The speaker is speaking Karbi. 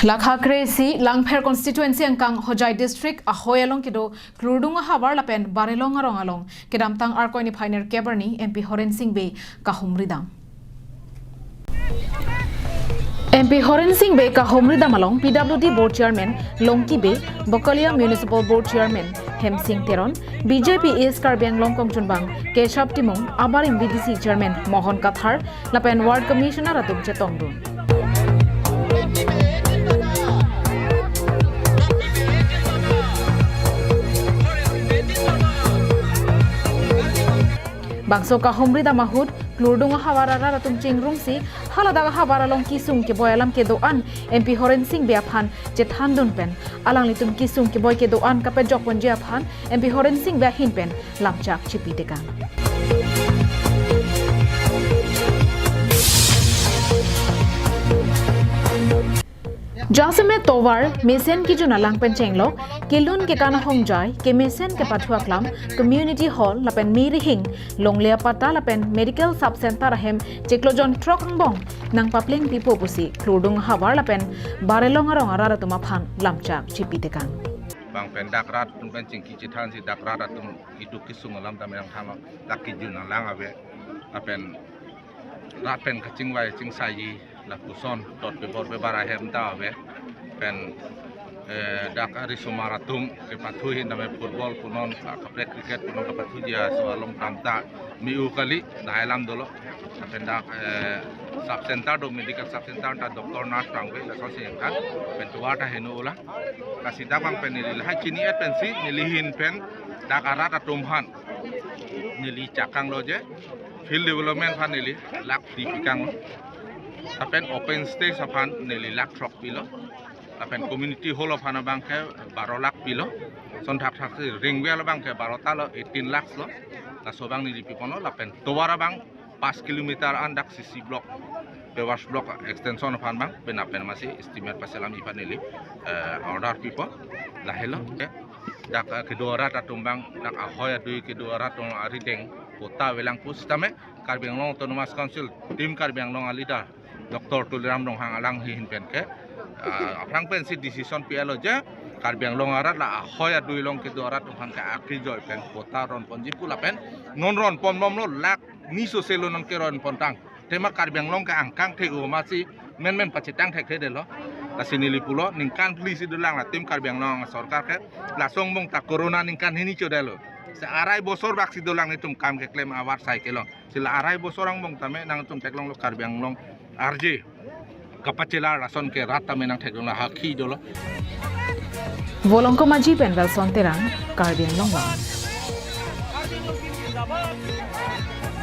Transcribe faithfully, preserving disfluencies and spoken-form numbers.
Lakha kre-isi Langpher constituency angkang Hojai district ahoi along kedo Klurdung ahavar lapen Barelong arong along kedamtang Arkoi niphai nerkep arni M P Horen Sing Bey kahumri dam. M P Horen Sing Bey kahumri dam along P W D Board Chairman Longki Bey, Bokolia Municipal Board Chairman Hemsing Teron, B J P East Karbi Anglong kongchunbang Keshav Timung, abarim B D C Chairman Mohon Kathar, lapen Ward Commissioner atum chetongdun. Bangso kahumri dam ahut, Klurdung ahavar arat atum chingrumsi, haladak ahavar along kesung keboi alam kedo-an M P Horen Sing Bey aphan chethandun pen, alanglitum kesung keboi kedo-an kapejok ponji aphan M P Horen Sing Bey ahin pen lamchak chipi tekang. Jasemet tovar, mesen kejun alang pen chenglok, kelun kekan ahongjai, kemesen kepathu aklam, community hall, lapen Mirihing, longle apatta lapen medical sub center ahem chiklo jon throk angbong nangpapleng pipo pusi Klurdung ahavar lapen Barelong arong arat atum aphan lamchak chipi tekang. Bang pen dak rat atum pen chingki chethansi dak rat atum iduk kesung alam ta merang thanglo, dak kejun alang ave, lapen rat pen kachingvai chingsaiji lapuson dot pebor pebar ahem ta ave, pen, eh, dak arisomar atum kepathu ahin tame football punon, ah, kaprek cricket punon kepathuji aso along tam ta me-u kali, dai alam dolo. Lapen dak, eh, sub center do, medical sub center ta doctor nurse tangve, lasonsi kan, pen tovar ta heno ola. Lasi dak bang pen neli lahai chini-et pensi neli ahin pen dak arat atum aphan neli chakanglo je, field development aphan neli lakh phli pikanglo, lapen open stage aphan neli lakh throk pilo, lapen community hall aphan abang ke baro lakh pilo, son thakthak si ring well abang ke baro ta lo, eighteen lakhs lo, laso abang neli piponlo, lapen tovar abang pas kilometer an dak C C block, pavers block extension aphan abang, pen apen masi estimate paselam iphan neli, eh, order pipo, lahelo. Dak, eh, kedo arat atum abang, dak ahoi adui kedo arat atum arideng patta avelang pusitame, Karbi Anglong Autonomous Council, Team Karbi Anglong a leader, Doctor Tuliram Ronghang alangli ahin pen ke, ah, aphrang pensi decision pi-etlo je, Karbi Anglong arat la ahoi adui along kedo arat atum aphan ke akejoi pen patta ron ponji pu lapen, non ron pon bomlo, lakh ni sose lo non keron pontang. Tema Karbi Anglong ke angkang the-o masi menmen pachetang thekthedetlo. Lasi neli pulo, ningkan phli si dolang la Team Karbi Anglong asorkar ke. Laso angbong ta corona ningkan hini chodetlo. Si arai bosor bak si dolang netum kam keklem avat sai kelo. Si la arai bosor angbong tame nangtum theklonglo Karbi Anglong arje kapachelar lason ke rat tame nangtheklonglo, hakhi dolo. Volongkom Aji pen Welson Terang, Karbi Anglong Live.